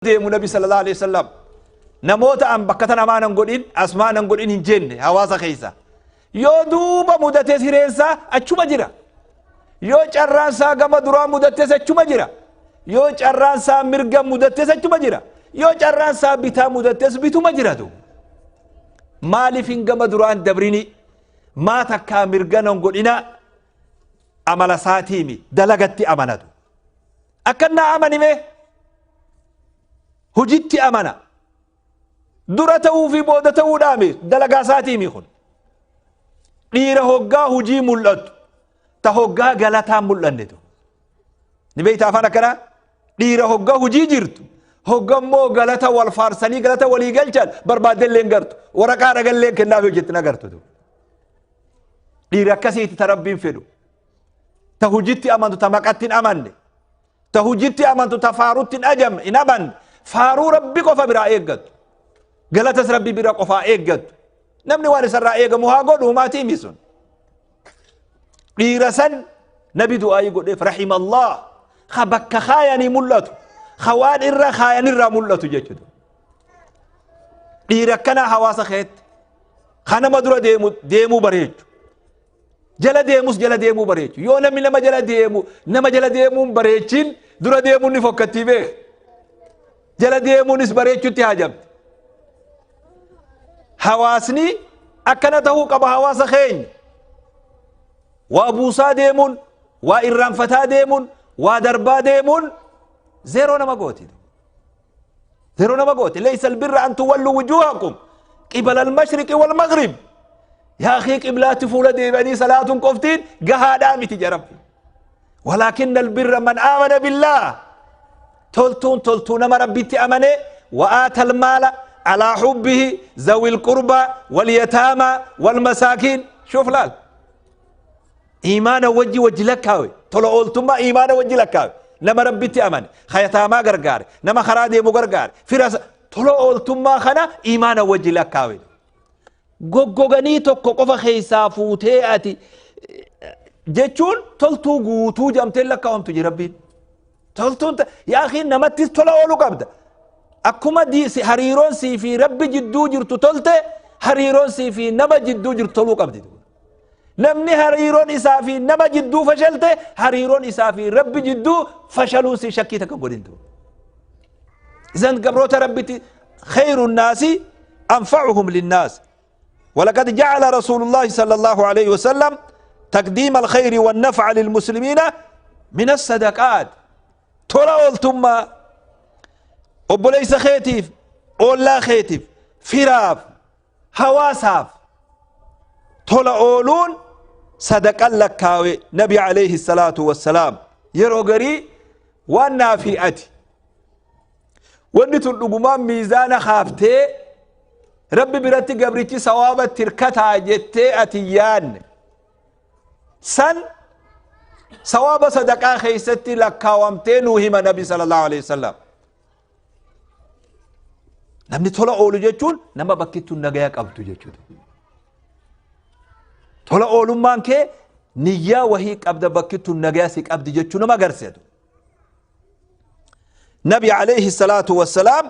Deemu Nabi sallallahu alaihi wasallam namoota an bakka tana maa nan godhin, as maa nan godhin hin jenne. Hawaasa keessa yoo duuba mudates hireensaa achuma jira, yoo carraan isaa gama duraa mudates achuma jira, yoo carraan isaa mirga mudates achuma jira, yoo carraan isaa bitaa mudates bituma jira. Du maaliif hin gama duraan dabrini, maa takkaa mirga nan godhina? Amala isaatiimi dalagatti amanatu. Akkan naa amanime hujitti amana. Dura ta'uu fi booda ta'uudhaami dalagaa isaatiimi. Kun dhiira hoggaa hujii mul'attu, ta hoggaa galataan mul'annetu ni beeyta. Afaan akkanaa dhiira hoggaa hujii jirtu, hoggammoo galata wal faarsanii galata walii galchan barbaaddellee hin gartu, waraqaa dhagallee kennaaf hojjetti hin agartu. Dhiira akkasiiti ta Rabbiin fedhu, ta hujitti amantu, ta maqatti hin amanne, ta hujitti amantu, ta faarutti hin ajamne, hin amanne, faaruu Rabbi qofa biraa eeggattu, galatas Rabbi bira qofaa eeggattu. Namni waan isarraa eegamu haa godhu, maatii himi. Sun dhiira san Nabi du'aayii godheef, rahimallah, ka bakka kaayanii mul'atu, ka waan irra kaayanirraa mul'atu jechuudha. Dhiira akkanaa hawaasa keetti ka nama dura deemu deemuu bareechu, jala deemus jala deemuu bareechu. Yoo namni nama jala deemu, nama jala deemuun bareechin, dura deemuun ni fokkattii beek, jala deemuunis bareechutti haajamti. Hawaasni akkana tahuu qaba. Hawaasa keenya waa buusaa deemuun, waa irraanfataa deemuun, waa darbaa deemuun zeeroo nama gooti, zeeroo nama gooti. ليس البر أن تولوا وجوهكم قبل المشرق والمغرب. يا أخي qiblaatti fuula deebanii salaatuun qoftiin gahaadhaa miti jarabbi. ولكن البر من آمن بالله. Toltuun toltuu nama Rabbitti amane، وآتى المال على حبه ذوي القربى واليتامى والمساكين. شوف laal, iimaana wajji wajji lakkaawe. Tola ooltummaa iimaana wajji lakkaawe. Nama Rabbitti amane, hayataamaa gargaare, nama karaa deemu gargaare, fira, tola ooltummaa kana iimaana wajji lakkaawe. Goggoganii tokko qofa keessaa fuutee ati jechuun toltuu guutuu jedhamtee lakkaawamtu jira. Rabbiin toltuun yaa akhi, namattis tola ooluu qabda. Akkuma hariiroon sii fi Rabbi jidduu jirtu tolte, hariiroon sii fi nama jidduu jirtu toluu qabdi. Namni hariiroon isaa fi nama jidduu fashalte, hariiroon isaa fi Rabbi jidduu fashaluun si shakkii takka godhintu. Isan gabroota Rabbitti خير الناس أنفعهم للناس. ولقد جعل رسول الله صلى الله عليه وسلم تقديم الخير والنفع للمسلمين من الصدقات. Tola ooltummaa obboleessa keetiif, ollaa keetiif, firaaf, hawaasaaf tola ooluun sadaqan lakkaawe Nabi عليه الصلاة والسلام. Yeroo garii waan naafi ati wanni tun dhugumaan miizaana kaaftee Rabbi biratti gabrichi sawaaba tirkataa jettee ati yaanne san sawaaba sadaqaa keeysatti lakkaawamtee nuu hima Nabi صلى الله عليه وسلم. Namni tola oolu jechuun nama bakkittuun nagaya qabdu jechuudha. Tola oolummaan kee niyyaa wahii qabda, bakkittuun nagaya si qabdi jechuu nama agarsiisu. Nabi عليه الصلاة والسلام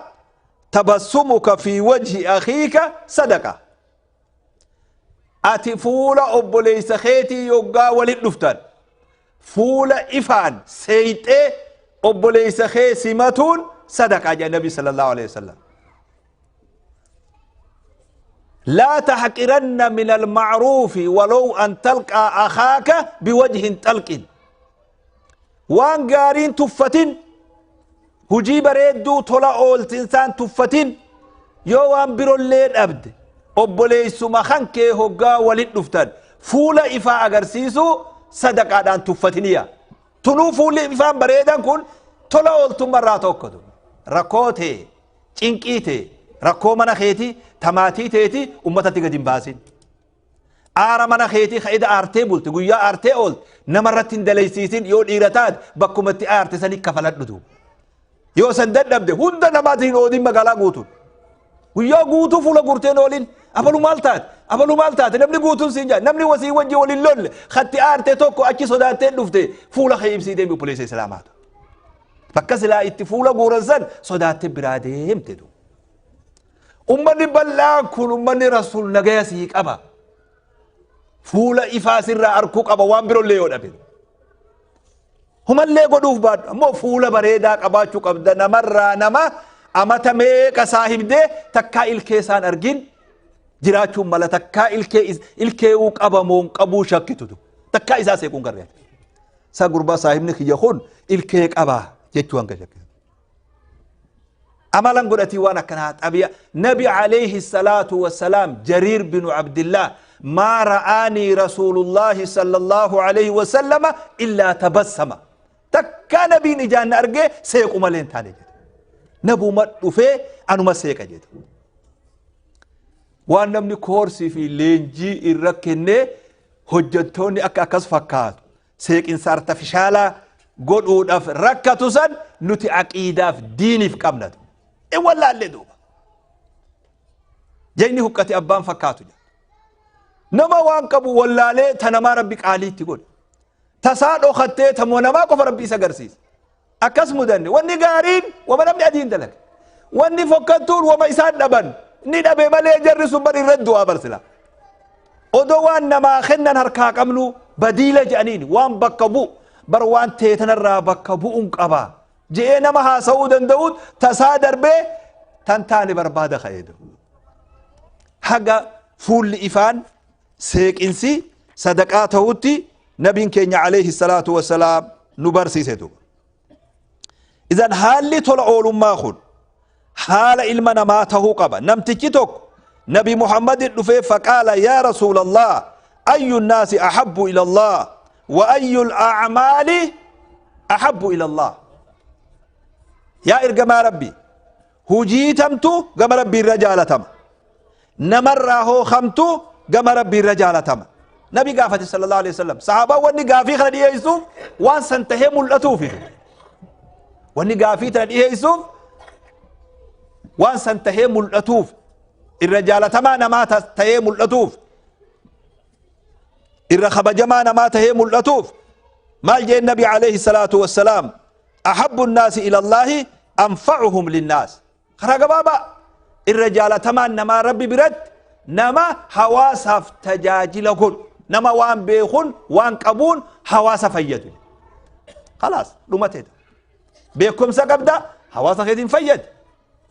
تبسمك في وجه أخيك صدقة. Ati fuula obboleessa keetii yoggaa walit dhuftan fuula ifaan seeyxee obboleessa kee simatuun sadaqaa jedha Nabi صلى الله عليه وسلم. لا تحقرن من المعروف ولو أن تلقى أخاك بوجه طلق. Waan gaariin tuffatin, hujii bareedduu tola ooltinsaan tuffatin. Yoo waan birollee dhabde, obboleessuma kan kee hoggaa walit dhuftan fuula ifaa agarsiisu sadaqaadhaan tuffatiniya. Tunuu fuulli ifaan bareedan kun tola ooltummarraa tokkotu. Rakkoo tee, cinqii tee, rakkoo mana keetii, tamaatii teeti ummatatti gadi hin baasin. Aara mana keetii ka'ida aartee bulte, guyyaa aartee oolte namarratti hin dalaysiisin. Yoo dhiira taate bakkumatti aarte sani kafaladhu duuba. Yoo san dadhabde hunda namaatiin hin oodin. Magaalaa guutuun guyyaa guutuu fuula guurteen oolin, abalu maal taate, abalu maal taate, namni guutuun siin jaa. Namni wasii wajji waliin lolle katti aarte tokko achi sodaattee dhufte fuula kee ibsii deemi. Obboleessa islaamaatu Bakka silaa itti fuula guuran san sodaatte biraa deemte du. Ummanni bal'aan kun ummanni Rasuul nagaya sii qaba. Fuula ifaa sirraa arkuu qaba waan birollee yoo dhabe. Humallee godhuuf baadhu ammoo fuula bareedaa qabaachuu qabda namarraa nama amata meeqa saahibdee takkaa ilkee isaan argin jiraachuun mala takkaa ilkee ilkeewuu qabamoon qabuu shakkitutu takkaa isaa seequun garreera. Isaa gurbaa saahibni kiyya kun ilkee qabaa jechuu hanga shakkitu. Amalan godhatii waan akkanaa xabi'a. Nabi alayhi salaatu wassalaam Jariir binu Abdillah maa ra'aanii rasuulullaahi sallallahu alayhi wasallama illaa tabassama. Takkaa nabiin ijaan na argee seequ malee hin taane jedhe. Nabuma dhufee anuma seeqa jedhe. Waan namni koorsii fi leenjii irra kennee hojjettoonni akka akkas fakkaatu seeqinsa artafishaalaa godhuudhaaf rakkatu san nuti aqiidaaf diiniif qabnatu. In wallaallee duuba. Jayni huqqate abbaan fakkaatu jedha. Nama waan qabu wallaalee ta namaa rabbi qaalii itti godhe. Tasaa dhokattee tamoo namaa qofa rabbi isa agarsiisa. Akkas mudanne wanni gaariin wama namni adiin dalaga. Wanni fokkattuun wama isaan dhaban ni dhabe malee jarri sun bar irra du'aa barsila. Odoo waan namaa kennan harkaa qabnu badiila jedhaniin waan bakka bu'u bar waan teetanarraa bakka bu'uun qaba. Je'ee nama haasa'uu danda'uun tasaa darbee tan taane barbaada ka'ee. Haga fuulli ifaan seeqinsi sadaqaa ta'utti nabiin keenya alayhi salaatu wassalaam nu barsiise duuba. Idan haalli tola oolummaa kun haala ilma namaa tahuu qaba. Namtichi tokko Nabi Muhammadin dhufee faqaala yaa Rasuulallah ayyu nnaasi ahabbu ila Allah wa ayyu al-a'maali ahabbu ila Allah. Yaa ergamaa Rabbi hujii tamtu gama Rabbii irra jaalatama. Namarraa hoo kamtu gama Rabbii irra jaalatama. Nabi gaafate sallallahu alaihi wasallam. Sahaabaan wanni gaafii kana dhiyeessuuf waan san tahee mul'atuufi. Wanni gaafii tana dhiyeessuuf waan san tahee mul'atuuf irra jaalatamaa namaa tahee mul'atuuf irra kabajamaa namaa tahee mul'atuuf maal jeen Nabi alayhi salaatu wassalaam ahabbu nnaasi ila Allaahi anfa'uhum linnaas. Karaa gabaabaa irra jaalatamaan namaa Rabbi biratti nama hawaasaaf tajaajila godhu nama waan beekuun waan qabuun hawaasa fayyadu. Khalaas dhumateeta. Beekumsa qabda hawaasa keetiin fayyadi.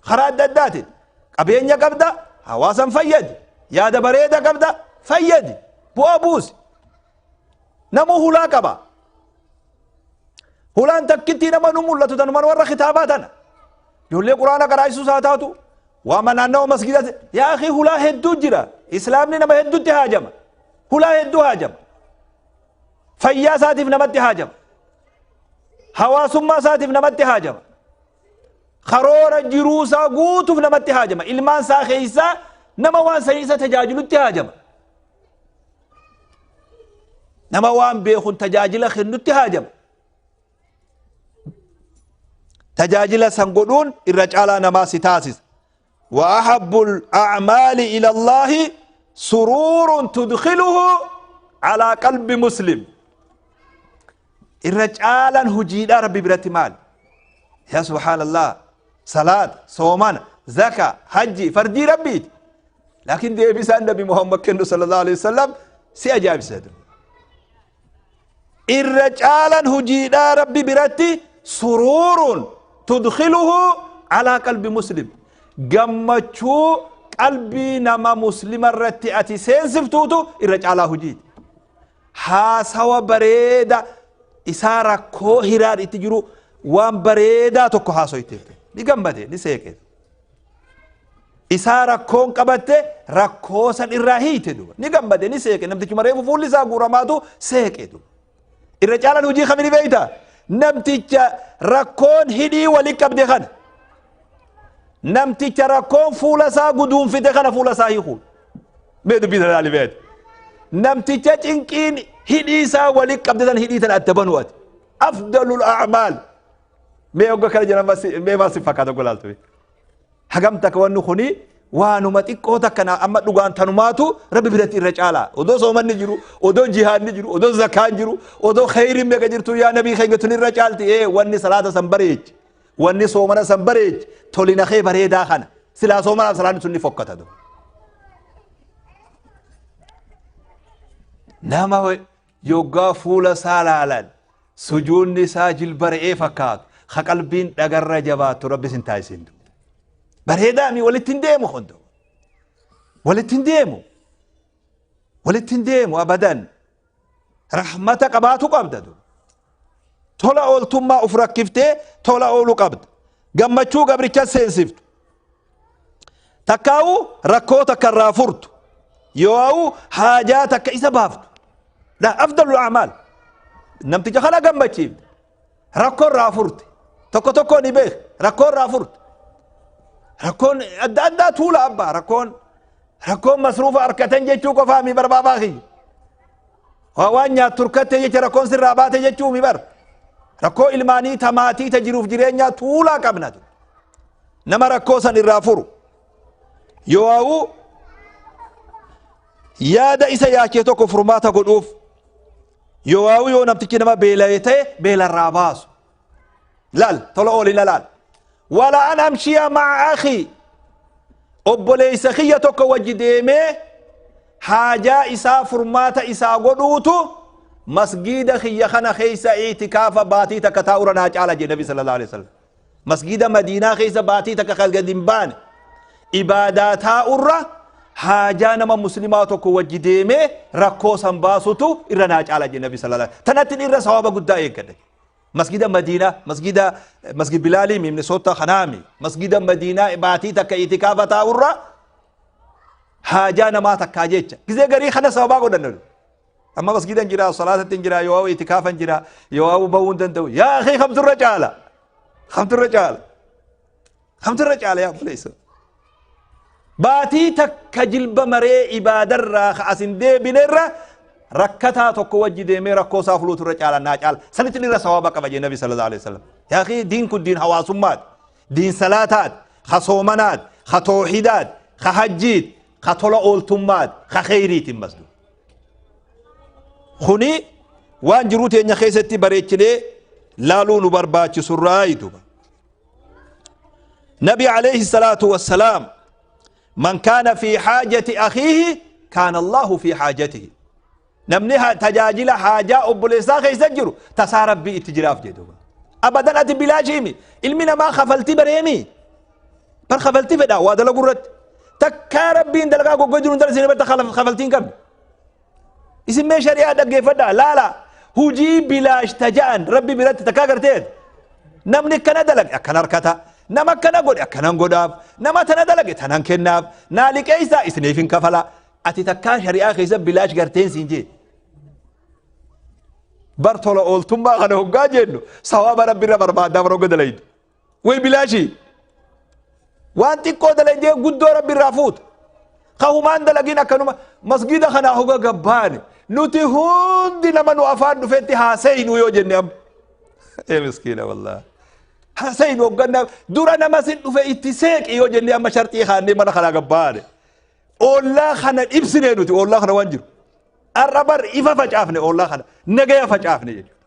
Karaa adda addaatiin qabeenya qabda hawaasan fayyadi. Yaada bareeda qabda fayyadi. Bu'aa buusi. Namuu hulaa qaba. Hulaan takkittii nama nu mul'atu tanuma warra kitaabaa tana. Ijoollee quraana qaraayisuus haa taatu. Waama naannawa masgiidaati. Yaa akhi hulaa hedduu jira. Islaamni nama hedduutti haajama. Hulaa hedduu haajama. Fayyaa isaatiif namatti haajama. Hawaasummaa isaatiif namatti haajama. Karoora jiruu isaa guutuuf namatti haajama. Ilmaan isaa keessaa nama waan sanii isa tajaajilutti haajama. Nama waan beekun tajaajila kennutti haajama. Tajaajila san godhuun irra caalaa namaa si taasisa. Wa ahabbul a'maali ila Allaahi suruurun tudkhiluhu alaa qalbi muslim. Irra caalaan hojiidhaa Rabbi biratti maali? Yaa subhaanallah salaata, soomana, zaka, hajji, fardii Rabbiiti. Laakiin deebisaan Nabi Muhammad kennu sallallahu alaihi wasallam si ajaa'ibsiisa. Irra caalaan hojiidhaa Rabbi biratti suruurun tudkhiluhu alaa qalbi muslim. Gammachuu qalbii nama muslima irratti ati seensiftuutu irra caalaa hojiiti. Haasawa bareeda isaa rakkoo hiraan itti jiru waan bareedaa tokko haasoyteef. Ni gammade, ni seeqe. Isaa rakkoon qabatte rakkoo san irraa hiite duuba. Ni gammade, ni seeqe. Namtichi mareefu fuulli isaa guuramaatu seeqe duuba. Irra caalaan hojii kamini beekta? Namticha rakkoon hidhii wali qabde kana. Namticha rakkoon fuula isaa guduunfite kana fuula isaa hiikuun. Mee dubbii sana ilaali beekta. Namticha cinqiin hidhii isaa wali qabde sana hidhii sana adda banu ati. Afdalul a'maal. Mee hogga kana jedhan mee maal si fakkaata golaaltu? Hagam takka wanni kuni Waanuma xiqqoo takka na amma dhugaan tanumaatu Rabbi biratti irra caalaa. Odoo soomanni jiru, odoo jihaadni jiru, odoo zakaan jiru, odoo kheyriin meeqa jirtu yaa nabii keenya tun irra caalti. Ee wanni salaata san bareechi, wanni soomana san bareechi, tolina kee bareedaa kana. Silaa soomanaaf salaanni sun ni fokkata. Nama yoggaa fuula isaa laalan sujuunni isaa jilba re'ee fakkaatu ka qalbiin dhagarra jabaattu Rabbi sin taasisin. Bareedaa mi walitti hin deemu kun, walitti hin deemu, walitti hin deemu abadan. Rahmata qabaatu qabda, tola ooltummaa uf rakkiftee tola ooluu qabda, gammachuu gabricha seensiftu takkaa'u, rakkoo takka irraa furtu, yoo haajaa takka isa baaftu. La afdalu a'maal namticha kana gammachiifte, rakkoo irraa furte. Tokko tokko ni beek, rakkoo irraa furte, rakkoon adda addaa tuula abbaa, rakkoon masruufa harkatan jechuu qofaa mi barbaabaa kiyya, waan nyaattu turkatte jecha rakkoon sirraa baate jechuu mi bar. Rakkoo ilmaanii, ta maatii, ta jiruuf jireenyaa tuulaa qabna. Nama rakkoo san irraa furu, yoo yaada isa yaachee tokko furmaata godhuuf, yoo namtichi nama beela'e ta'e beelarraa baasu. Laal tola oolina laal. Wala an amshiya ma'a akhi, obboleessa kiyya tokko wajji deemee haajaa isaa furmaata isaa godhuutu masgiida kiyya kana keessa itikaafa baatii takka taa'ura naa caala jedhe Nabi sallallahu alaihi wasallam. Masgiida Madiinaa keessa baatii takka kan gadi hin baane ibaadaa taa'urra haajaa nama muslimaa tokko wajji deemee rakkoo san baasutu irra naa caala jedhe Nabi sallallahu alaihi wasallam. Tanatti irra sawaaba guddaa eeggadha. Masgida Madiinaa, masgida masgid Bilaalii, Minnesota kanaami, masgida Madiinaa baatii takka itikaafa taa'urra haajaa namaa takkaa jecha gizee garii kana sababaa godhanna. Amma masgidan jira, salaatatti hin jira, yoo itikaafan jira, yoo bahuu hin danda'u. Yaa akhi, kamturra caala, kamturra caala, kamturra caala? Yaa obboleessa, baatii takka jilba maree ibaadarraa ka asin deebinerra rakkataa tokko wajji deemee rakkoo isaa furuutu irra caala, naa caala. Sanitti irra sawaaba qaba jee Nabi sallallahu alaihi wasallam. Yaa akhi, diin kun diin hawaasummaati, diin salaataati, ka soomanaati, ka toohidaati, ka hajjiiti, ka tola ooltummaati, ka kheyriitiin masdu. Kuni waan jiruu teenya keessatti bareechinee laaluu nu barbaachisurraa duba. Nabi alayhi salaatu wassalaam, man kaana fi haajati akhiihi kaana Allahu fi haajatihi. Namni tajaajila haajaa obboleessaa keessa jiru tasaa Rabbii itti jiraaf jedhu. Abadan ati bilaashiimi ilmi namaa kafaltii bareemi bar, kafaltii fedha waa dalagu irratti takkaa Rabbiin dalagaa goggoo jiru hin dalasiine barta kafaltii hin qabne. Isin mee shari'aa dhaggeeffadhaa laala, hujii bilaash taja'an Rabbi biratti takkaa garteet namni akkana dalage akkana harkata, nama akkana godhe akkanan godhaaf, nama tana dalage tanan kennaaf, naa liqeessaa isiniif hin kafala. Ati takkaa shari'aa keessa bilaash garteen siin jee bar. Tola ooltummaa kana hoggaa jennu sawaaba Rabbi irra barbaadaa bara hogga dalaydu way bilaashii waan xiqqoo dalaydee guddoo Rabbi irraa fuuta. Ka humaan dalagin akkanuma masgida kanaa hoga gabbaane nuti hundi nama nu afaan dhufetti haasaynu yoo jenne, amma ee miskiina wallah haasaynu hogganna dura nama sin dhufe itti seeqi yoo jenne, amma sharxii kaannee mana kanaa gabbaane ollaa kana dhibsine nuti ollaa kana waan jiru har'a bar ifa facaafne, ollaa kana nagaya facaafne jechuudha.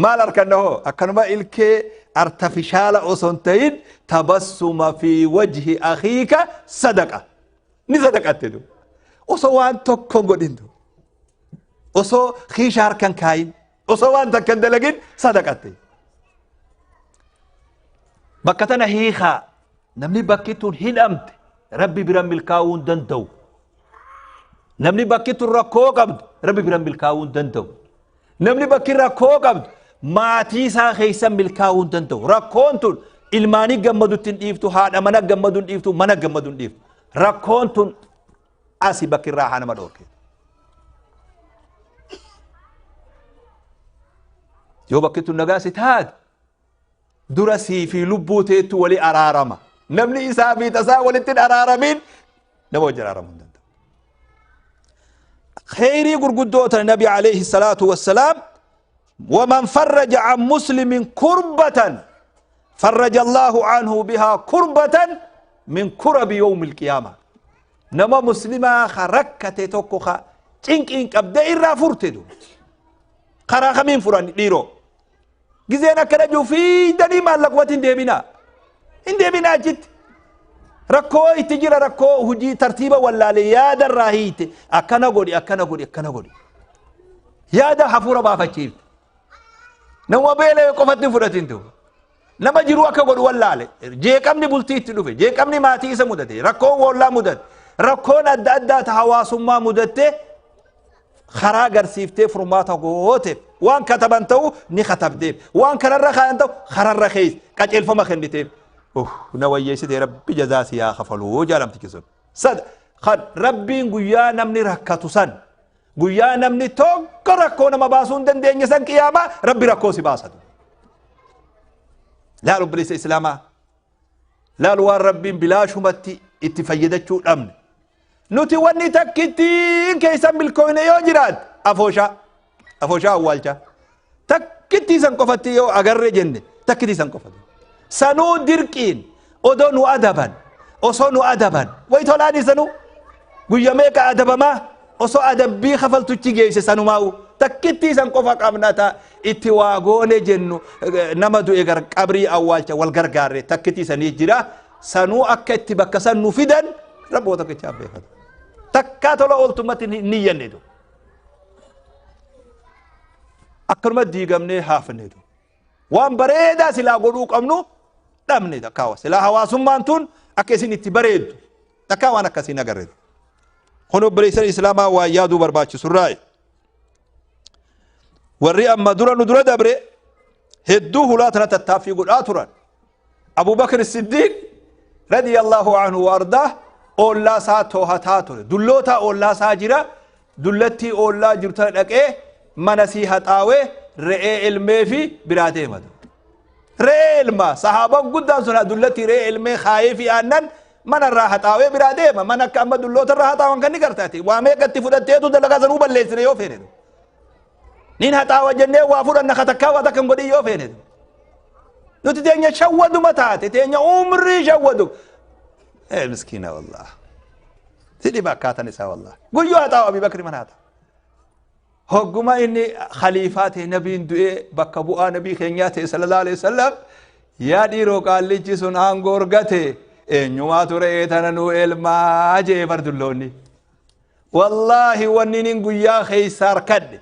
Maal harkanna hoo? Akkanuma ilkee artafishaala osoo hin ta'in, tabassuma fi wajhi akhiika sadaqa, ni sadaqatte du osoo waan tokko hin godhin, du osoo kiisha harkan kaayin, osoo waan takka hin dalagin sadaqatte. Bakka tana hiikaa, namni bakki tun hidhamte Rabbi bira milkaa'uu hin danda'u. Namni bakki tun rakkoo qabdu Rabbi bira milkaa'uu hin danda'u. Namni bakki rakkoo qabdu maatii isaa keessa milkaa'uu hin danda'u. Rakkoon tun ilmaanii gammadutti hin dhiiftu, haadha mana gammadu hin dhiiftu, mana gammadu hin dhiiftu. Rakkoon tun asi bakki irraa haa nama dhoorke. Yoo bakki tun nagaa si taate dura sii fi lubbuu teettu wali araarama. Namni isaa fi tasaa walitti hin araaramin nama wajjin araaramuu hin danda'u. Kheyrii gurguddoo tana Nabi alayhi salaatu wassalaam, waman farraja an muslimin kurbatan farraja Allahu anhu bihaa kurbatan. Min kurabi yawmil qiyaama. Nama muslimaa ka rakkate tokko ka cinqiin qabdee irraa furte du. Karaa kamiin furan dhiiroo? Gizeen akkana jiru fiidanii maallaqumatti hin deebinaa. Hin deebinaa achitti. Rakkoo itti jira, rakkoo hojii tartiiba wallaalee yaada irraa hiite, akkana godhi, akkana godhi, akkana godhi. Yaada hafuura baafachiifte. Nama beela'e qofatti hin fudhatin tu. Nama jiru akka godhu wallaale. Jeeqamni bultii itti dhufe, jeeqamni maatii isa mudate, rakkoon woollaa mudate, rakkoon adda addaa ta hawaasummaa mudatte karaa agarsiiftee furmaata gooteef. Waan kataban ta'u ni katabdeef, waan kararra kaayan ta'u kararra keessa qajeelfama kenniteef. Na wayyeessitee, Rabbi jazaa si haa kafaluu jaalamtichi sun. Sada kan Rabbiin guyyaa namni rakkatu san, guyyaa namni tokko rakkoo nama baasuu hin dandeenye san, qiyaamaa Rabbi rakkoo si baasatu. Laal obboleessa Islaamaa, laal waan Rabbiin bilaashumatti itti fayyadachuu dhabne. Nuti wanni takkittiin keessan milkoofne yoo jiraate afooshaa, afooshaa awwaalchaa. Takkittii san qofatti yoo agarre jenne, takkittii san qofatti. Sanuu dirqiin odoo nu adaban, osoo nu adaban wayi tolaanii, sanuu guyya meeqa adabamaa osoo adabbii kafaltuchi geesse, sanumaa'u takkittii san qofa qabna ta itti waa goone jennu. Nama du'e gar qabrii awwaalcha wal gargaarre takkittii sanii jira. Sanuu akka itti bakka san nu fidan Rabboo tokkichaaf beekatu. Takkaa tola ooltummatti hin niyyanneetu. Akkanuma diigamnee haafneetu. Waan bareedaa silaa godhuu qabnu dhabne. Takkaa silaa hawaasummaan tun akka isin itti bareeddu takkaa waan akkasii agarre. Kun obboleessan Islaamaa waan yaaduu barbaachisurraa. Warri amma dura nu dura dabre hedduu hulaa tana tattaaffii godhaa turan. Abu Bakr Siddiq radiyallahu anhu wa ardaa oollaa isaa toohataa ture. Dulloota oollaa isaa jira. Dullattii oollaa jirtu tana dhaqee mana sii haxaawee re'ee elmee fi biraa deema. Re'ee elmaa sahaabaan guddaan sun dullattii re'ee elmee kaayee fi aannan mana irraa haxaawee biraa deema. Mana akka amma dulloota irraa haxaawan kan ni gartaati. Waa meeqatti fudhatteetu dalagaa sanuu balleessine yoo feene. Nin haxaawa jennee waa fudhanna, katakkaa waa takka hin godhin yoo feene. Nuti teenya shawwaduma taate, teenya umrii shawwadu. Ee miskiina, wallah. Si dhiba akkaatan isaa, wallah. Guyyoo haxaawa Abii Bakri mana haxaawa. Hogguma inni khaliifaa ta'e, nabiin du'ee bakka bu'aa nabii keenyaa ta'e sallallahu alaihi wasallam, yaa dhiiroo, qaallichi sun aangoo argate, eenyumaatu re'ee tana nuu elmaa jee bar dulloonni. Wallaahi wanni nin guyyaa keessaa harkadhe,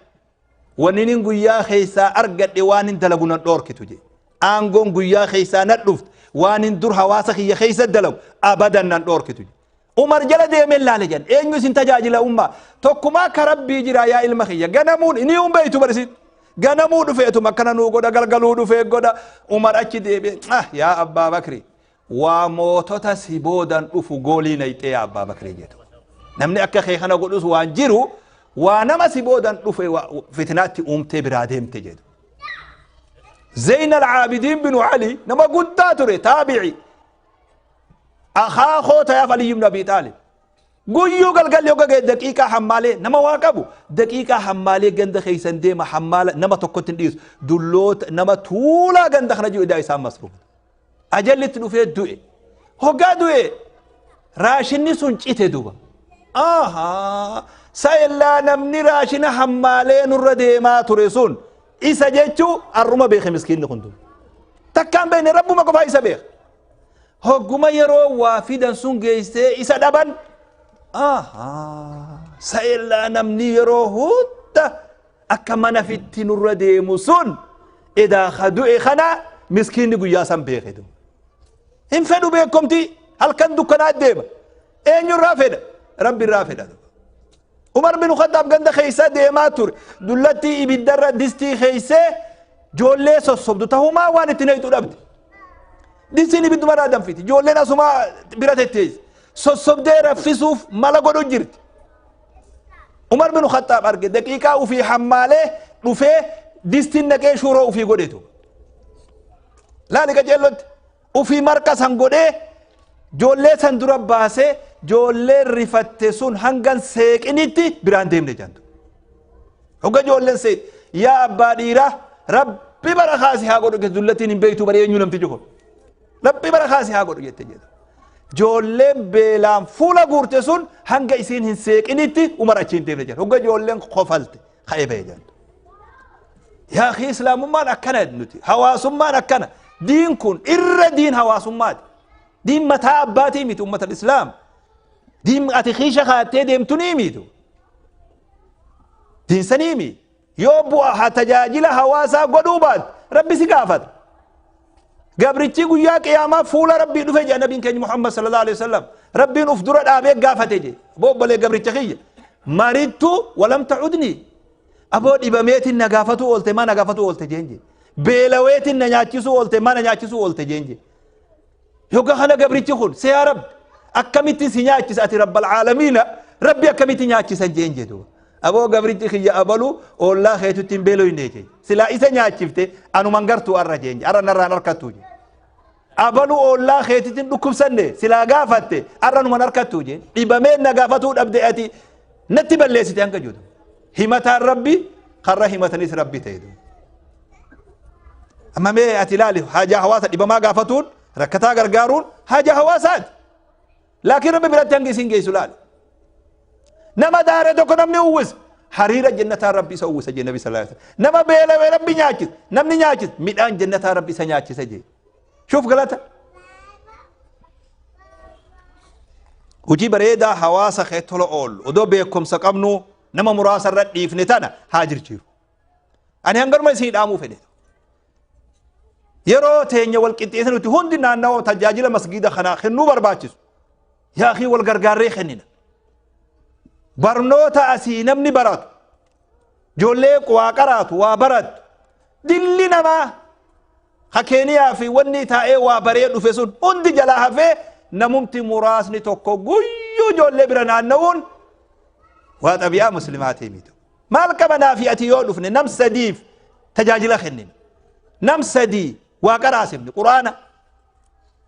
wanni nin guyyaa keessaa argadhe waan hin dalagu nan dhoorkitu jee. Aangoon guyyaa keessaa na dhufte waan hin dur hawaasa kiyya keessa dalagu abadan nan dhoorkitu jee. Umar jala deemee laale jedhan, eenyu isin tajaajila ummaa? Tokkumaa ka Rabbii jira yaa ilma kiyya, ganamuun inni hin beeytu barisiin ganamuu dhufeetuma akkana nuu godha, galgaluu dhufee godha. Umar achi deebi'e, ah yaa Abbaa Bakri, waa mootota si boodan dhufu goolii nayxee yaa Abbaa Bakrii jedhu. Namni akka kee kana godhus waan jiru, waa nama si boodan dhufe fitnaatti uumtee biraa deemte jedhu. Zeyn al-Aabidiin binu Ali nama guddaa ture, taabi'i. Akaakoo tayaaf Ali ibn Abi Xaalib. Guyyuu galgalli hogga ga'e daqiiqaa hammaalee, nama waa qabu, daqiiqaa hammaalee ganda keessan deema, hammaala nama tokkotti hin dhiisu. Dulloota nama tuulaa ganda kana jiru idaa isaan masruufa. Ajalli itti dhufee du'e. Hoggaa du'e raashinni sun cite duba. Ahaa, sa'ellaa namni raashina hammaalee nurra deemaa ture sun isa jechuu arruma beeke miskiinni kun duba. Takkaan beekne, Rabbuma qofaa isa beeka. Hogguma yeroo waa fidan sun geessee isa dhaban. Ahaa, sa'ellaa namni yeroo hunda akka mana fitti nurra deemu sun edaa ka du'e kana miskiinni guyyaa san beeke duba. Hin fedhu beekomtii, halkan dukkanaa deema. Eenyurraa fedha? Rabbi irraa fedha. Umar bin Khattaab ganda keessa deemaa ture. Dullattii ibiddarra distii keessee ijoollee sossobdu tahumaa waan itti naqxu dhabde. Distiin ibiddumarraa danfiti. Ijoolleen asumaa bira tetteessi. Sossobdee raffisuuf mala godhu jirti. Umar bin Khattaab arge, daqiiqaa ufii hammaalee dhufee distiin naqee shuuroo ufii godhetu. Laali qajeellotti ufii marqa san godhee ijoollee san dura baasee, ijoolleen rifatte sun hangan seeqinitti biraan deemne jantu. Hogga ijoolleen seeq, yaa abbaa dhiiraa, Rabbi bara kaasi haa godhu, dullattiin hin beektu bari eenyu namtichi kun. Rabbi bara kaasi haa godhu jette jedhu. Joolleen beelaan fuula guurte sun hanga isiin hin seeqinitti Umar achi hin deemne jedhan. Hogga joolleen kofalte ka'ee ba'e jedhan. Yaa akhi, islaamummaan akkana nuti, hawaasummaan akkana. Diin kun irra diin hawaasummaati. Diin mataa abbaatii miti ummata islaam. Diin ati kiisha kaattee deemtu ni mitu. Diin sanii mi. Yoo bu'a tajaajila hawaasaa godhuu baate Rabbi si gaafata. Gabrichi guyyaa qiyaamaa fuula Rabbii dhufe jedha nabiin keenya Muhammad sallallahu alaihi wasallam. Rabbiin uf dura dhaabee gaafate jedhe. Aboo obbolee gabricha kiyya. Marittu walam ta'udni. Aboo dhibameetiin na gaafatuu oolte maa na gaafatuu oolte jeen jedhe. Beelaweetiin na nyaachisuu oolte maa na nyaachisuu oolte jeen jedhe. Yogga kana gabrichi kun see yaa Rabbi akkamittiin si nyaachisa ati Rabbal caalamiina Rabbi akkamitti nyaachisan jeen jedhu. Aboo gabrichi kiyya abalu oollaa keetutti hin beeloyne jee. Silaa isa nyaachifte anuman gartuu arra jeen arra narraan harkattuu jee. Abalu oollaa keetitti hin dhukkubsanne silaa gaafatte arra numan harkattuu jee. Dhibamee na gaafatuu dhabde ati natti balleessite hanga jedhu. Himataan Rabbi karra himatanis Rabbi ta'e. Amma mee ati ilaali, haajaa hawaasa dhibamaa gaafatuun rakkataa gargaaruun haajaa hawaasaati. Laakiin Rabbi biratti hangi isin geessu laali. Nama daare tokko namni uwwisa. Hariira jannataa Rabbi isa uwwisa jee Nabi sallallahu alaihi wasallam. Nama beelawee Rabbi nyaachisa. Namni nyaachisa midhaan jannataa Rabbi isa nyaachisa jee. Shuuf galata. Hojii bareedaa hawaasa kee tola oolu odoo beekumsa qabnu nama muraasa irra dhiifne tana haa jirjiiru. Ani hanganuma isin dhaamuu fedhe. Yeroo teenya wal qixxeessa nuti hundi naannawa tajaajila masgiida kanaa kennuu barbaachisu. Yaa akii wal gargaarree kennina. Barnoota asii namni baratu. Ijoollee waa qaraatu waa barattu. Dilli namaa ka Keeniyaa fi wanni taa'ee waa baree dhufe sun hundi jalaa hafee namumti muraasni tokko guyyuu ijoollee bira naanna'uun waa xabi'aa muslimaatii miti. Maal qabanaa fi ati yoo dhufne nam sadiif tajaajila kennina. Nam sadii waa qaraasifne quraana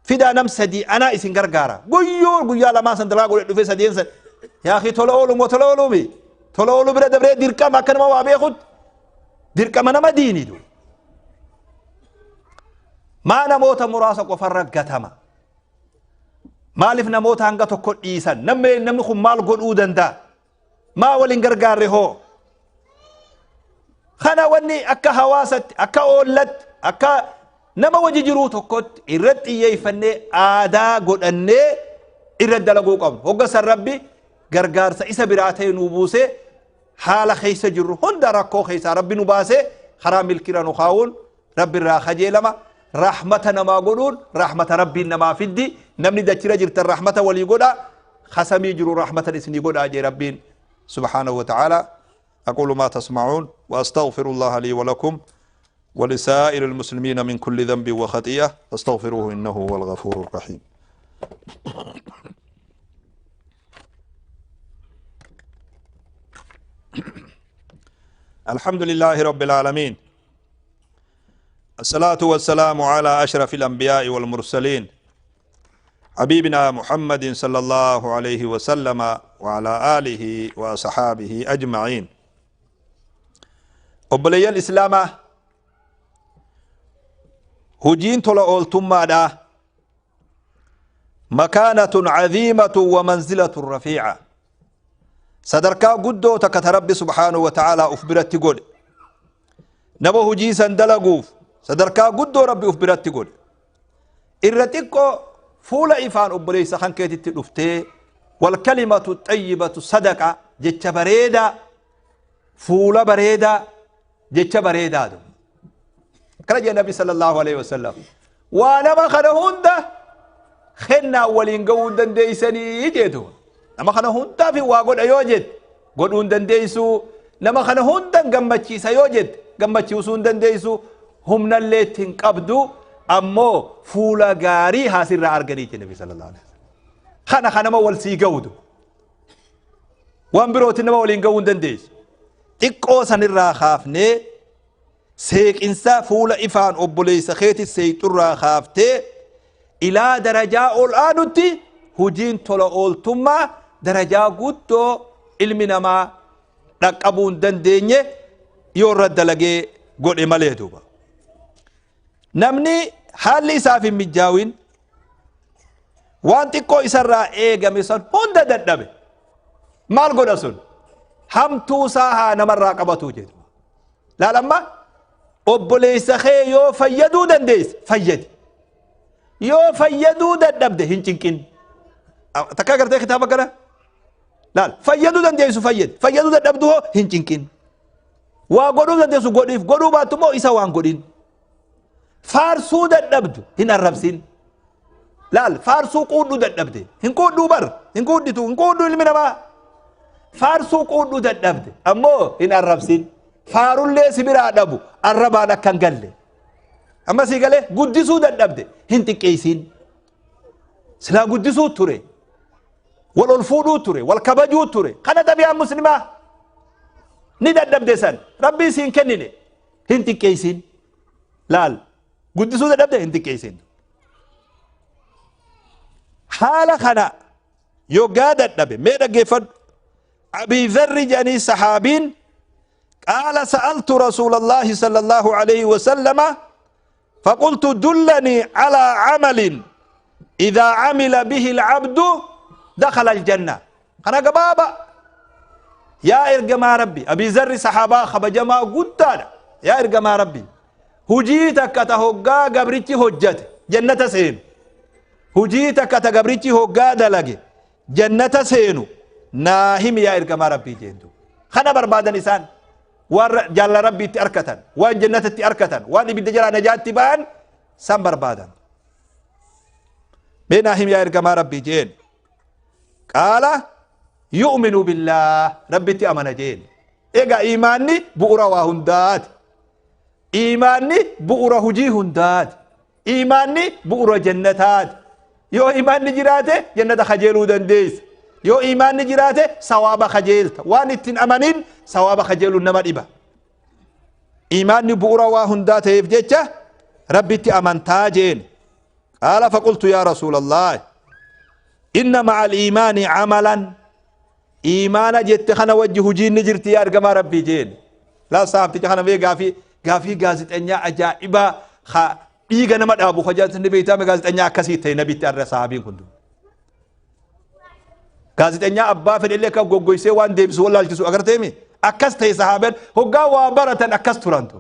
fidaa nam sadii anaa isin gargaara. Guyyuu guyyaa lamaan san dalaa godhe dhufe sadeen san. Yaa akhi tola oolu moo tola ooluu mi? Tola ooluu bira dabree dirqama akka nama waa beekutti. Dirqama nama diinitu. Maa namoota muraasa qofarra gatama. Maaliif namoota hanga tokko dhiisan? Namni kun maal godhuu danda'a? Maa waliin gargaarre hoo? Kana wanni akka hawaasatti, akka oollatti, akka nama wajji jiruu tokkotti irratti xiyyeeffannee aadaa godhannee irratti dalaguu qabnu. Hogga san Rabbi gargaarsa isa biraa ta'e nu buusee haala keessa jirru hunda rakkoo keessaa Rabbi nu baasee karaa milkiirra nu kaa'uun Rabbi irraa kajeelama. Rahmata namaa godhuun rahmata Rabbiin namaa fiddi. Namni dachira jirtan rahmata walii godha. Kasamii jiru rahmatan isinii godhaa jee Rabbiin subhaanahu wa ta'ala. أقول ما تسمعون وأستغفر الله لي ولكم ولسائر المسلمين من كل ذنب وخطيئة فاستغفروه إنه هو الغفور الرحيم. الحمد لله رب العالمين، الصلاة والسلام على أشرف الأنبياء والمرسلين حبيبنا محمد صلى الله عليه وسلم وعلى آله وصحابه أجمعين. Obboleeyyan Islaamaa, hujiin tola ooltummaadha makaanatun caziimatun wa manzilatun rafiica, sadarkaa guddoo takka ta Rabbi subhaanahu wa ta'aalaa uf biratti godhe. Nama hujii san dalaguuf sadarkaa guddoo Rabbi uf biratti godhe. Irra xiqqoo fuula ifaan obboleessa kan keetitti dhuftee walkalimatu xayyibatu sadaqa, jecha bareedaa, fuula bareedaa, jecha bareedaa kana jee Nabi sallallahu alaihi wasallam. Waa nama kana hunda kennaa waliin ga'uu hin dandeeysanii jeetu. Nama kana hundaaf waa godha yoo jette godhuu hin dandeeysu. Nama kana hunda gammachiisa yoo jette gammachiisuu hin dandeeysu, humnallee itti hin qabdu. Ammoo fuula gaarii haasirraa arganii jee Nabi sallallahu alaihi wasallam. Kana kanama wal sii ga'utu waan birootti nama waliin ga'uu hin dandeessu. Xiqqoo sanirraa kaafnee seeqinsa fuula ifaan obboleessa keeti seeyxurraa kaaftee ilaa darajaa ol aanutti hujiin tola ooltummaa darajaa guddoo ilmi namaa dhaqqabuu hin dandeenye yoo irra dalagee godhe malee duuba. Namni haalli isaaf hin mijaawin Waan xiqqoo isarraa eegame san hunda dadhabe. Maal godha sun? Hamtuu isaa haa namarraa qabatuu jedhu. Laal amma obboleessa kee yoo fayyaduu dandeesse fayyadi. Yoo fayyaduu dadhabde hin cinqin. Takka agartee kitaaba kana? Laal fayyaduu dandeessu fayyadi. Fayyaduu dadhabdu hoo hin cinqin. Waa godhuu dandeessu godhiif godhuu baattu immoo isa waan godhin. Faarsuu dadhabdu hin arrabsin. Laal faarsuu quudhuu dadhabde hin quudhuu bar hin quudhitu hin quudhu ilmi namaa. Faarsuu quudhuu dadhabde ammoo hin arrabsin. Faarullee si biraa dhabu arrabaan akka hin galle. Amma sii galee guddisuu dadhabde hin xiqqeessin. Silaa guddisuu ture. Wal ol fuudhuu ture. Wal kabajuu ture. Kana xabiyaan muslimaa. Ni dadhabde san. Rabbiin siin kennine. Hin xiqqeessin. Laal. Guddisuu dadhabde hin xiqqeessin. Haala kana yoggaa dadhabe mee dhaggeeffadhu. Abii Dharri jedhanii sahaabiin qaala sa'altu rasuulallaahi sallallahu alayhi wasallama فقلت دلني على عمل إذا عمل به العبد دخل الجنة. أنا قبابة يا إرجما ربي أبي ذر صحابة خبجما قدانا يا إرجما ربي هجيتك تهجا قبرتي هجت جنة سين هجيتك تقبرتي هجا دلقي جنة سينو ناهم يا إرجما ربي جندو خنا برباد نسان waan jaalala rabbiitti arkatan waan jannatatti arkatan waan ibidda jalaa najaatti ba'an san barbaadan mee naa himi yaa ergamaa rabbii jeen qaala yu'minu billaah rabbitti amana jeen egaa iimaanni bu'ura waa hundaati iimaanni bu'ura hujii hundaati iimaanni bu'ura jannataati yoo iimaanni jiraate jannata kajeeluu dandeessa yoo iimaanni jiraate sawaaba kajeelta waan ittiin amanin sawaaba kajeeluun nama dhiba iimaanni bu'ura waa hundaa ta'eef jecha rabbitti amantaa jeen qaala faqultu yaa rasuulallaah inna ma'a al-iimaani camalan iimaana jette kana wajji hujiin ni jirti yaa ergamaa rabbii jeen laa sahabticha kana mee gaafii gaafii gaazexanyaa ajaa'ibaa ka dhiiga nama dhaabu ka jaatni beektaame gaazexanyaa akkasii ta'e nabitti arra sahabiin kun Gaazexeenyaa abbaa fedhellee akka goggoysee waan deebisu wallaalchisu agarteemi. Akkas ta'e sahaabeen hoggaa waa baratan akkas turantu.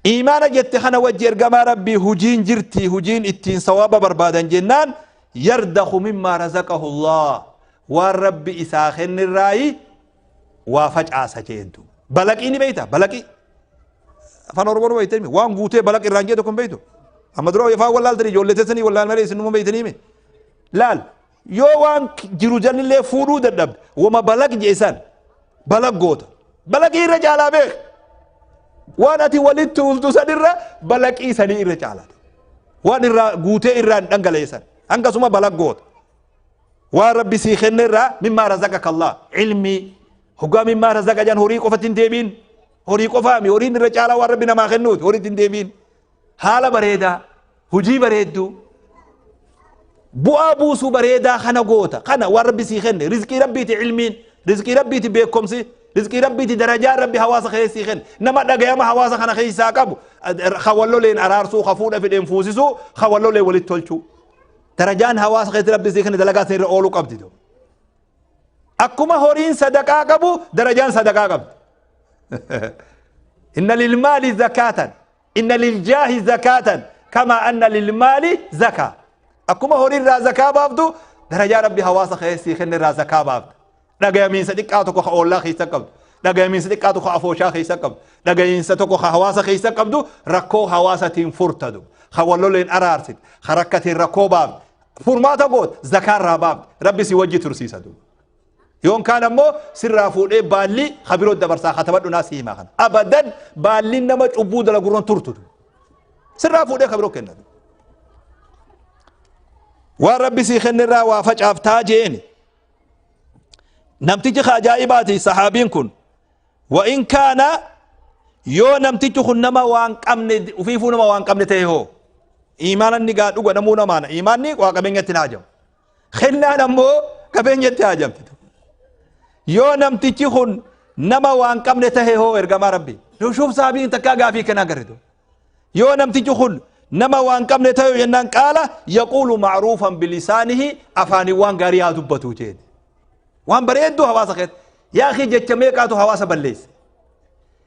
Iimaana jette kana wajji ergamaa rabbii hujiin jirti hujiin ittiin sawaaba barbaadan jennaan yardaku mimmaa razaqahu Allah waan rabbi isaa kennirraayi waa facaasa jeentu. Balaqii ni beeyta balaqii. Afaan Oromoo nu beeytanii waan guutee balaq irraan jee tokko hin beeytu. Amma dura afaan wallaaltanii ijoollee teessanii wallaal malee isin numa beeytanii mi. Laal yoo waan jiru janillee fuudhuu dadhabde wama balaq jeesan balaq goota. Balaqii irra caalaa beek. Waan ati walitti tuultu sanirra balaqii sanii irra caalaa. Waan irraa guutee irraan dhangaleessan hangasuma balaq goota. Waan rabbi sii kenne irraa mimmaa razaqaka Allah ilmii hoggaa mimmaa razaqa jedhan horii qofatti hin deebiin horii qofaami horiin irra caalaa waan rabbi namaa kennuuti horiitti hin deebiin haala bareedaa hujii bareedduu bu'aa buusuu bareedaa kana goota kana waan rabbi sii kenne rizqii rabbiiti ilmiin rizqii rabbiiti beekomsi rizqii rabbiiti darajaan rabbi hawaasa keessa sii kenne nama dhagayama hawaasa kana keessaa qabu ka walloleen araarsuu ka fuudha fidheen fuusisuu ka walloleen walitti tolchuu Darajaan hawaasa keessatti rabbi sii kenne dalagaa san irra ooluu qabdi. Akkuma horiin sadaqaa qabu darajaan sadaqaa qabdi. Inna lilmaali zakaatan inna liljaahi zakaatan kama anna lilmaali zakaa. Akkuma horii irraa zakaa baaftu darajaa rabbi hawaasa keessa sii kenne irraa zakaa baafta. Dhagayamiinsa xiqqaa tokko ka oollaa keessa qabdu. Dhagayamiinsa xiqqaa tokko afooshaa keessa qabdu. Dhagayiinsa tokko ka hawaasa keessa qabdu rakkoo hawaasatiin furtadu. Ka walloleen araarsit. Ka rakkateen rakkoo baafte. Furmaata goot zakaa irraa baafte. Rabbi si wajji tursiisa duuba. Yoon kaan ammoo sirraa fuudhee baalli ka biroo dabarsaa katabadhu naa si himaa kana. Abadan baalli nama cubbuu dalagurran turtu. Sirraa fuudhee ka biroo kenna. Waan rabbi sii kenne irraa waa facaaftaa jeeni. Namtichi ka ajaa'ibaati sahaabiin kun wa in kaana yoo namtichi kun nama waan qabne ufiifuu nama waan qabne ta'e hoo iimaana inni gaa dhuga namuu namaana iimaanni waa qabeenyatti hin haajamu kennaan ammoo qabeenyatti haajamti yoo namtichi kun nama waan qabne ta'e hoo ergamaa rabbi shuuf sahaabiin takkaa gaafii kanaa garritu yoo namtichi kun Nama waan qabne tayu jennaan, qaala yaquulu macruufan bilisaanihi, afaaniin waan gaarii haa dubbatu jeen. Waan bareedduu hawaasa keessa. Yaa akhi, jecha meeqaatu hawaasa balleesse?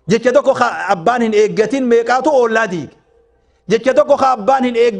Jecha tokko ka abbaan hin eeggatin meeqaatu oollaa diige? Jecha tokko ka abbaan hin eeggatin.